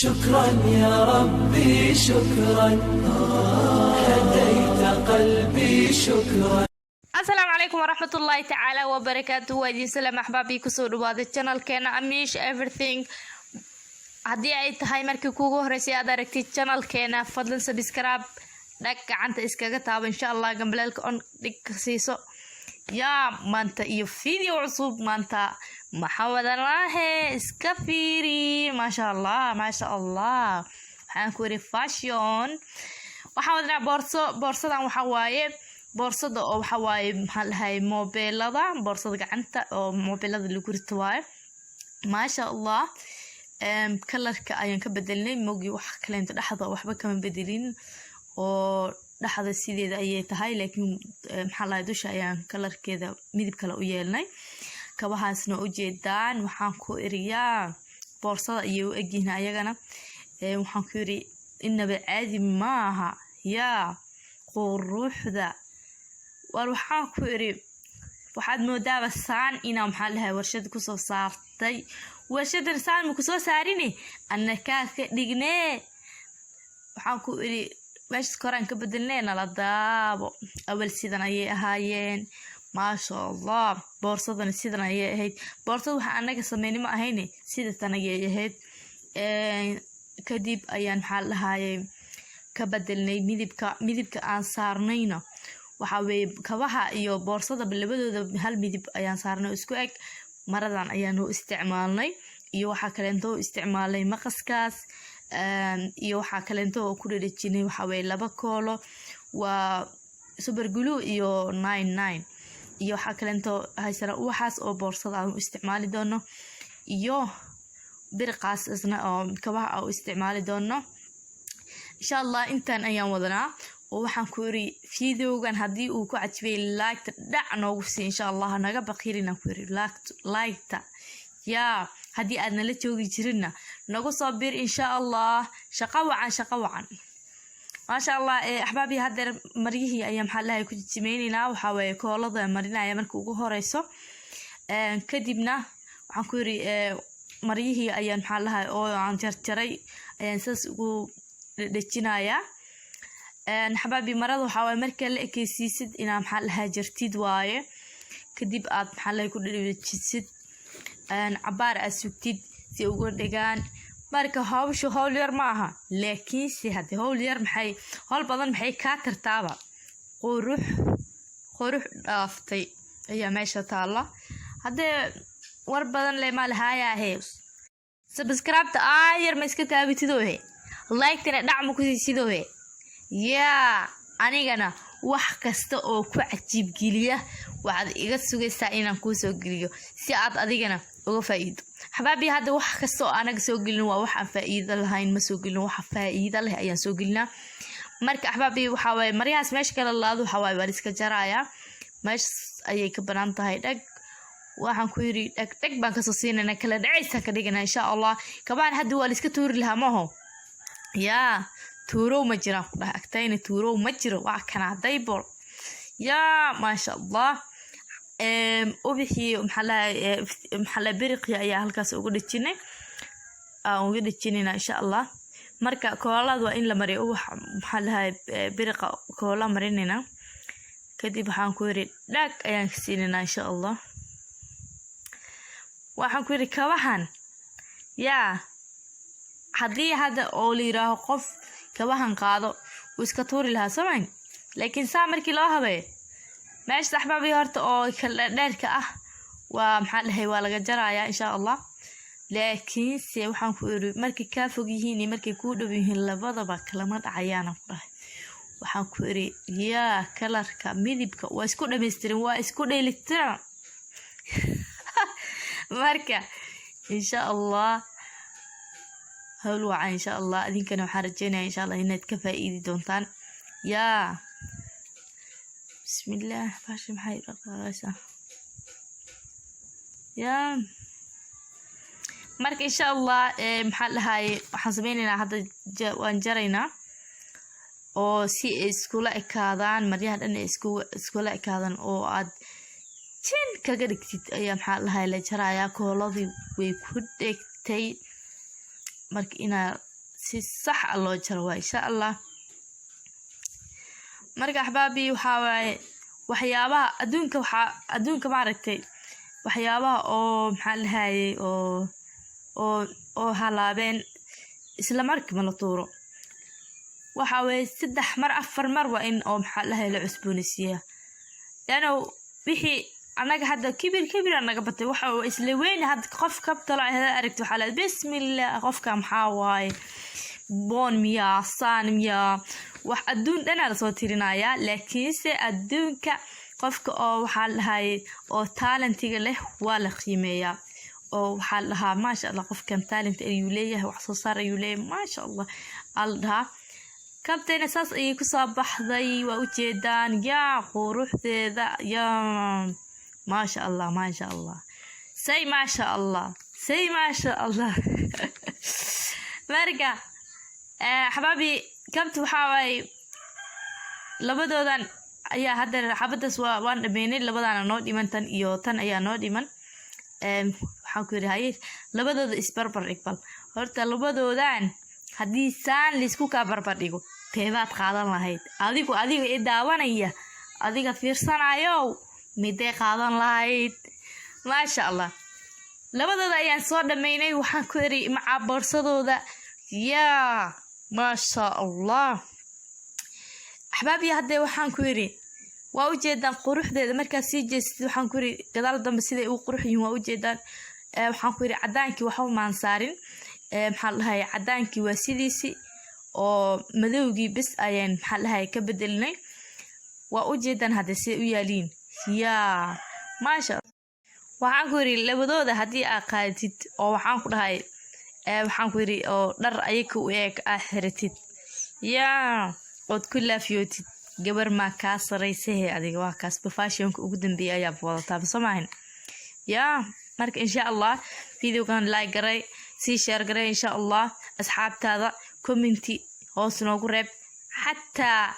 شكرا يا ربي، شكرا، هديت قلبي، شكرا. Asalaamu calaykum waraxmat ullaahi tacaala wabarakaatu. Waa idiin salaam, axbaabii. Kusoo dhawaaday channelkeena Amish Everything. Haddii ay tahay markii kuugu horeysay aad aragtid channelkeena, fadlan subscribe dhag, gacanta iskaga taabo, insha Allah gambaleelka on dhig ka siiso. Yaa maanta iyo video cusub. Maanta maxaa wadanaahe? Iska fiiri. Maasha Allah, maasha Allah. Waxaan ku yiri fashion. Waxaan wadanaa boorso. Boorsadan waxaa waaye boorsada oo waxa waaye, maxaa dhahay, moobeelada, boorsada gacanta oo moobeelada lagu rito waaye. Maasha Allah. Colorka ayaan ka bedelnay mogi, wax kaleento dhexda waxba kama bedelin oo dhexda sideeda ayay tahay, laakiin maxaa lahay, dusha ayaan colorkeeda midib kale u yeelnay. Kabahaasna ujeedaan, waxaan ku iriyaa boorsada ayay u egyihiin ayagana. Waxaan ku iri inaba caadi maaha. Yaa quruxda war! Waxaan ku iri waxaad moodaaba saan inaa, maxaa dhahay, warshada kusoo saartay. Warshadan saan ma kusoo saarine, annakaa ka dhignee. Waxaan ku iri meeshas koraan ka bedelnee, nala daabo. Awal sidan ayay ahaayeen. Maasha Allah. Boorsadana sidan ayay ahayd. Boorsada waxa anaga sameyni ma ahayne, sidatan ayay ahayd. Kadib ayaan, maxaa dhahayay, ka bedelnay midibka. Midibka aan saarnayna waxaa weeye kabaha iyo boorsadaba labadooda hal midib ayaan saarnay oo isku eg. Maradan ayaanu isticmaalnay iyo waxaa kaleento u isticmaalnay maqaskaas iyo waxaa kaleento oo ku dhadhejinay waxaa weeye laba koolo, waa super glue iyo 99, iyo waxaa kaleento haysana ubaxaas oo boorsada aan u isticmaali doono, iyo biriqaas isna oo kabaha aan u isticmaali doono, insha Allah. Intaan ayaan wadanaa oo waxaan ku iri videogan haddii uu ku cajibay, liketa dhac noogu sii, insha Allah. Naga bakirin, ku iri liketa. Yaa haddii aad nala joogi jirinna, nagu soo bir, insha Allah. Shaqo wacan, shaqo wacan. Maasha Allah. Axbaabii, haddeer maryihii ayaa, maxaa lahay, ku jijimeyneynaa. Waxaa weeye koolada marinaya marka ugu horeyso. Kadibna waxaan ku yiri maryihii ayaan, maxaa lahay, oo aan jarjaray ayaan saas ugu dhejinayaa. Xabaabi, marada waxaa waaye marka la ekeysiisid inaa, maxaa lahaa, jartid waaye. Kadib aad, maxaa lahay, ku dhedhejisid, cabaar aad sugtid si uga dhegaan. Marka hawshu hawl yar ma aha, laakiinse haddii hawl yar maxay, hawl badan maxay kaa tartaaba? Qurux, qurux dhaaftay ayaa meesha taalla. Haddee war badan le ma lahaayahe. Subscribe-ta aayar ma iska taabitidohe, like-tana dhac ma ku siisidohe. Yaa anigana wax kasta oo ku cajiib geliya waxaad iga sugaysaa inaan kuu soo geliyo si aad adigana uga faa'iido. Xabaabi, hadda wax kasta oo anaga soo gelin waa wax aan faa'iido lahayn ma soo gelin, waxa faa'iido leh ayaan soo gelinaa. Marka axbaabi, waxaa waaye maryahaas meesha kala laado, waxaa waaye waa la iska jarayaa. Meeshas ayay ka banaan tahay. Dhag, waxaan ku yiri dhag dhag baan kasoo siinayna, kala dhacaysa ka dhigana, insha Allah. Kabaan hadda waa la iska tuuri lahaa maho. Yaa tuurow ma jiraan ku dhahay agtayna, tuurow ma jiro. Waa kana daybol. Yaa maasha Allah. Ubixii, maxaa lahay, biriqii ayaa halkaas uga dhejinay, aan uga dhejinayna, insha Allah. Marka koolada waa in la mariyo ubax, maxaa lahay, biriqa koola marinayna. Kadib waxaan ku yiri dhag ayaan ka siinaynaa, insha Allah. Waxaan ku yiri kabahan, yaa haddii hadda oo la yiraaho qof kabahan qaado, wuu iska tuuri lahaa soomayn, laakiin saa markii loo habeeyo meesha, axbaabii, horta oo kala dheerka ah waa, maxaa dhahay, waa laga jarayaa, insha Allah. Laakiinse waxaan ku iri markay kaa fog yihiin iyo markay kuu dhow yihiin labadaba kalama dhacayaana ku dhahay. Waxaan ku iri yaa colorka, midibka waa isku dhamaystiran, waa isku dheelitiran. Marka insha Allah hawl wacan, insha Allah. Idinkana waxaan rajeynaya, insha Allah, inaad ka faa'iidi doontaan. Yaa bismillaah, baasha maxay dhaqaaqaysaa? Yaa marka insha Allah, maxaa dhahaye, waxaan sameyneynaa hadda waan jaraynaa oo si ay iskula ekaadaan maryaha dhan, ay iskula ekaadaan oo aad jin kaga dhigtid ayaa, maxaa dhahay, la jarayaa. Kooladii way ku dhegtay. Marka inaa si sax a loo jaro waa, insha Allah. Marka axbaabi, waxaa waaye waxyaabaha adduunka, waxaa adduunka maaragtay, waxyaabaha oo maxaa la dhahayay oo halaabeen, isla markiiba la tuuro. Waxa weeye 3 mar, 4 mar waa in oo maxaa la dhahay la cusboonaysiiyaa, leanno wixii annaga hadda kibir kibir naga batay. Waxa uu isla weyn hadda qof kabtalo hada aragti, waxaa leedahay: "Bismillah, qofka maxaa waaye? Boon miyaa? Saan miyaa?" Wax adduun dhanaa lasoo tirinayaa. Laakiinse adduunka qofka oo waxaa la dhahayay oo talentiga leh waa la qiimeeyaa, oo waxaa la dhahaa: "Maasha Allah, qofkan talent ayuu leeyahay, wax soo saar ayuu leeyahay, maasha Allah," aa la dhahaa. Kabtayna saas ayay kusoo baxday, waa ujeedaan. Yaa quruxdeeda, yaa maasha Allah, maasha Allah, say maasha Allah, say maasha Allah. Marka xabaabi, kabta waxaa waaye labadoodan ayaa hadda xabadaas waa waan dhameynay. Labadaana noo dhiman, tan iyo tan ayaa noo dhiman. Waxaan ku yidhi: haye, labadooda isbarbar dhig. Bal horta labadoodan haddii saan laysku kaa barbar dhigo, teebaad qaadan lahayd adigu? Adiga i daawanaya, adiga fiirsanayow, midee qaadan lahayd? Maasha Allah, labadooda ayaan soo dhameynay. Waxaan ku iri macaa boorsadooda, yaa maasha Allah. Axbaabiya, haddee waxaan ku yidhi waa ujeedaan quruxdeeda. Markaad sii jeestid, waxaan ku yidhi gadaal dambe siday ugu qurux yihiin waa ujeedaan. Waxaan ku yidhi cadaankii waxba maan saarin. Maxaa la dhahay, cadaankii waa sidiisi oo madowgii bes ayaan maxaa la dhahay ka bedelinay. Waa ujeedaan hadde siday u yaaliin. Yaa maasha, waxaan ku yidhi labadooda haddii aad qaadatid oo waxaan ku dhahay, waxaan ku yidhi oo dhar ayaka u eeg aad xiratid, yaa ood ku laafiyootid, gabar maa kaa saraysahe? Adiga waa kaasba fashionka ugu dambeeyay ayaa wadataa, soo maahan? Yaa marka insha Allah videogan like garay, sii share garay insha Allah asxaabtaada, commenti hoos noogu reeb xataa.